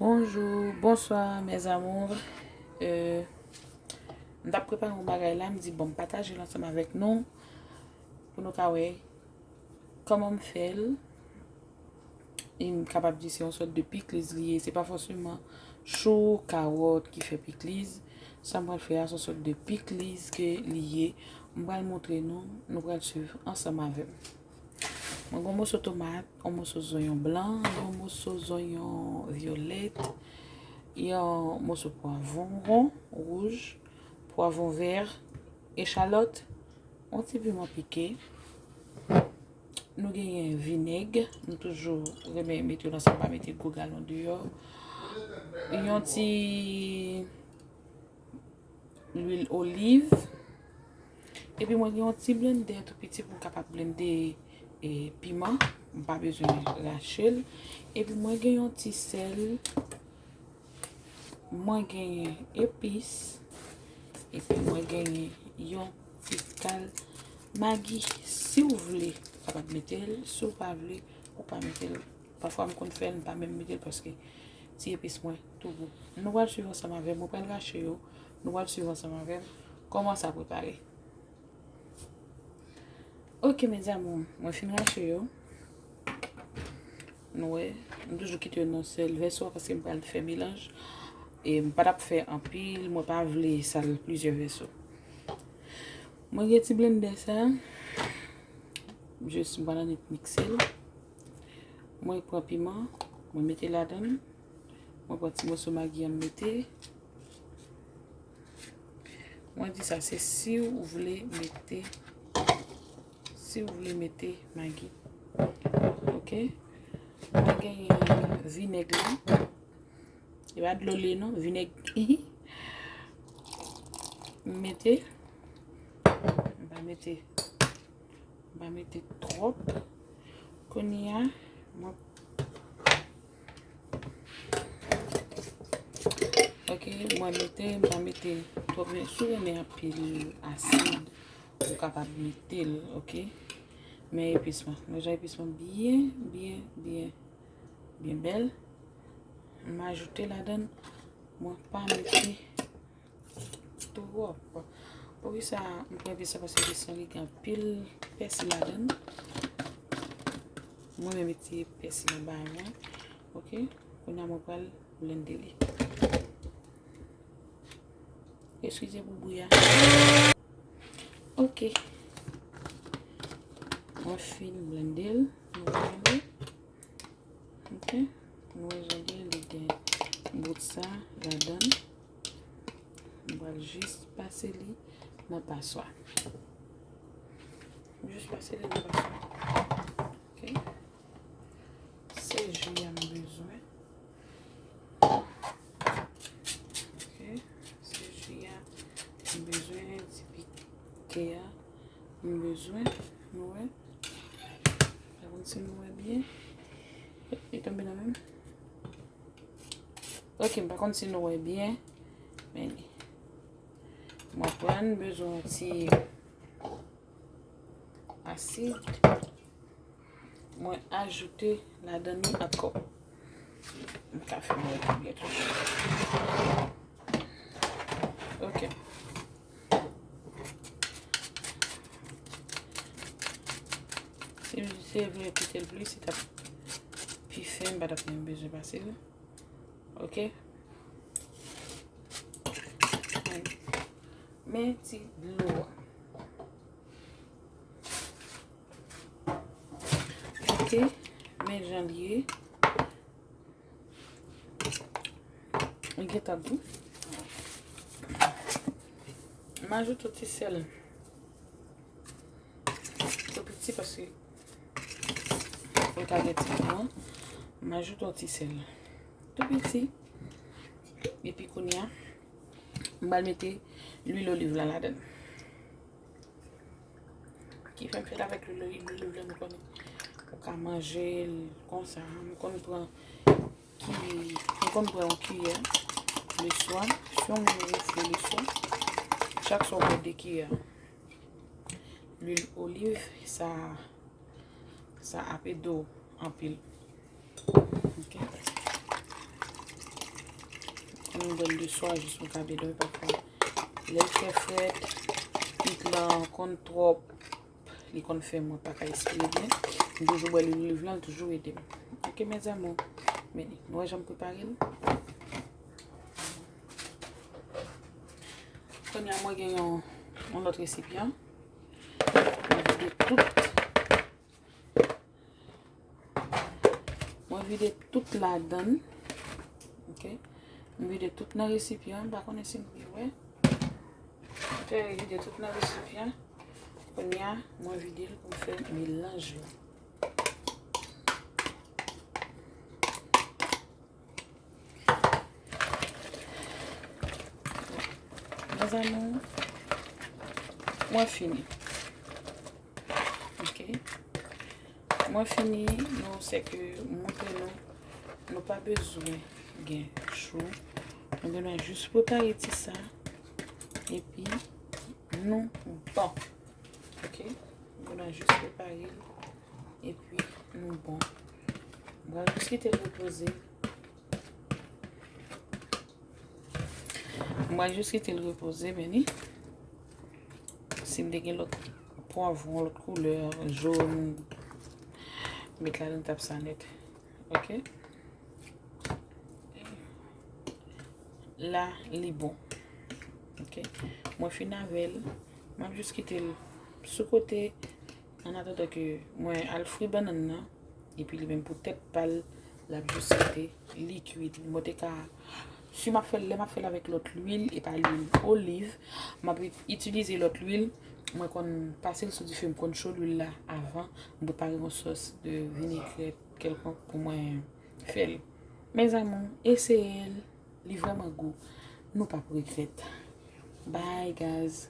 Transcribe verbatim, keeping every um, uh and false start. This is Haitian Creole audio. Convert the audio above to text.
Bonjou, bonswa, mes amours. Euh, m t ap prepare yon bagay la, m di, bon, m pataje l ansanm avèk nou, pou nou ka wè kòman m fè l. E m kapab di se yon sòt de pikliz li ye. Se pa fòseman chou, kawòt ki fè pikliz. Sa m pral fè a, se yon sòt de pikliz ke li ye. M pral montre nou, nou pral swiv ansanm avè m. Mwen gen yon moso tomat, yon moso zonyon blan, yon moso zonyon vyolèt, yon moso pwavwon wouj, pwavwon vè, echalòt, yon ti piman pike. Nou genyen vinèg, nou toujou renmen mete yo nan sa, pa mete gwo galon deyò. Yon ti lwil oliv. Epi mwen gen yon ti blendè tou piti pou m kapab blende, e, piman. M pa bezwen rache l. Epi mwen gen yon ti sèl. Mwen genyen epis. Epi mwen genyen yon ti kal magi. Si w vle, w kapab mete l. Si w pa vle, ou pa mete l. Pafwa m konn fè l, m pa menm mete l paske ti epis mwen tou gou. Nou pral swiv ansanm avè m. Mwen pral rache yo. Nou pral swiv ansanm avè m kòman sa prepare. Ok, mes amours, mwen fin rache yo. Nou wè, m toujou kite yo nan sèl vèso a paske m pral fè melanj. E m pa t ap fè anpil, mwen pa vle sa l plizyè vèso. Mwen gen ti blendè sa. Jis m pral annik mikse l. Mwen pran piman, mwen mete ladan l. Mwen pran ti moso magi an m mete. Mwen di sa, se si w vle mete, si w vle mete magi. Ok? Mwen genyen vinèg la. E pa dlo li ye non, vinèg. M mete. M pa mete. M pa mete twòp. Kounye a, mwen, ok, mwen mete, m pa mete twòp, men si w renmen anpil asid, ou kapab mete l, ok. Men epis mwen, mwen jan epis mwen byen, byen, byen, byen bèl. M ajoute ladan l, mwen pa mete twòp. Poukisa m pran epis la? Paske epis la li gen anpil pèsi ladan l. Mwen menm mete pèsi nan bagay mwen. Ok. Kounye a mwen pral blende li. Eskize pou bri a. Ok. Mwen fin blende l. Mwen blende. Ok. Nou wè jan l ye, li gen bout sa ladan l. M pral jis pase li nan paswa. Jis pase li nan paswa. Ok. Se ji a m bezwen. Ok. Se ji a m bezwen, ti pike a m bezwen. Nou wè. Pa konn si nou wè byen. Li tonbe nan men m. Ok, m pa konn si nou wè byen. Men li. Mwen pran, m bezwen yon ti asid. Mwen ajoute ladan li ankò. M ka fè mwen byen tou. Ok. Si m te vle kite l plis, li t ap pi fen, m pa t ap menm bezwen pase l. Ok. Men ti dlo a. Ok. Men jan l ye. Li gentan gou. M ajoute yon ti sèl. Tou piti paske pou l ka gen ti gou an. M ajoute yon ti sèl. Tou piti. Epi kounye a, m pral mete lwil oliv la ladan l. Ki fè m fè l avèk lwil oliv, lwil oliv la, m konnen ou ka manje l konsa. M konn pran ki, m konn pran yon kiyè leswa. Si yon moun gonfle leswa, chak swa w bwè de kiyè lwil oliv, sa, sa ap ede w anpil. Ok. Mwen bwè l de swa jis mwen ka byen dòmi pafwa. Lè l fè frèt, huit lan konn twòp, li konn fè mwen pa ka respire byen. M toujou bwè lwil oliv lan, l toujou ede m. Ok, mes amours. Men, nou wè jan m prepare l. Kounye a, mwen gen yon, yon lòt resipyan. Mwen vide tout. Mwen vide tout ladann. Ok. Mwen vide tout nan resipyan. M pa konnen si nou rive wè. Ok, vide tout nan resipyan. Kounye a, mwen vide l pou m fè melanj la. Mes amours, mwen fini. Ok. Mwen fini, nou se ke montre nou, nou pa bezwen gen chou. Nou bezwen jis prepare ti sa. Epi, nou bon. Ok. Nou bezwen jis prepare l. Epi, nou bon. Mwen jis kite l repoze. Mwen jis kite l repoze, men ni. Si m te gen lòt pwavwon, lòt koulè, jòn, met ladan, t ap sa nèt. Ok? La, li bon. Ok? Mwen fin avè l. Mwen jis kite l sou kote. An atandan ke mwen al fri bannann nan, epi li menm pou tèt pa l, l ap jis kite li kwit. Mwen te ka, si m ap fè l, lè m ap fè l avèk lòt lwil, e pa lwil oliv, m ap itilize lòt lwil. Mwen konn pase l sou dife, m konn cho lwil la avan, m prepare yon sòs de vinegrèt kèlkonk pou mwen fè l. Mes amours, eseye l, li vrèman gou. Nou p ap regrèt. Bye, guys.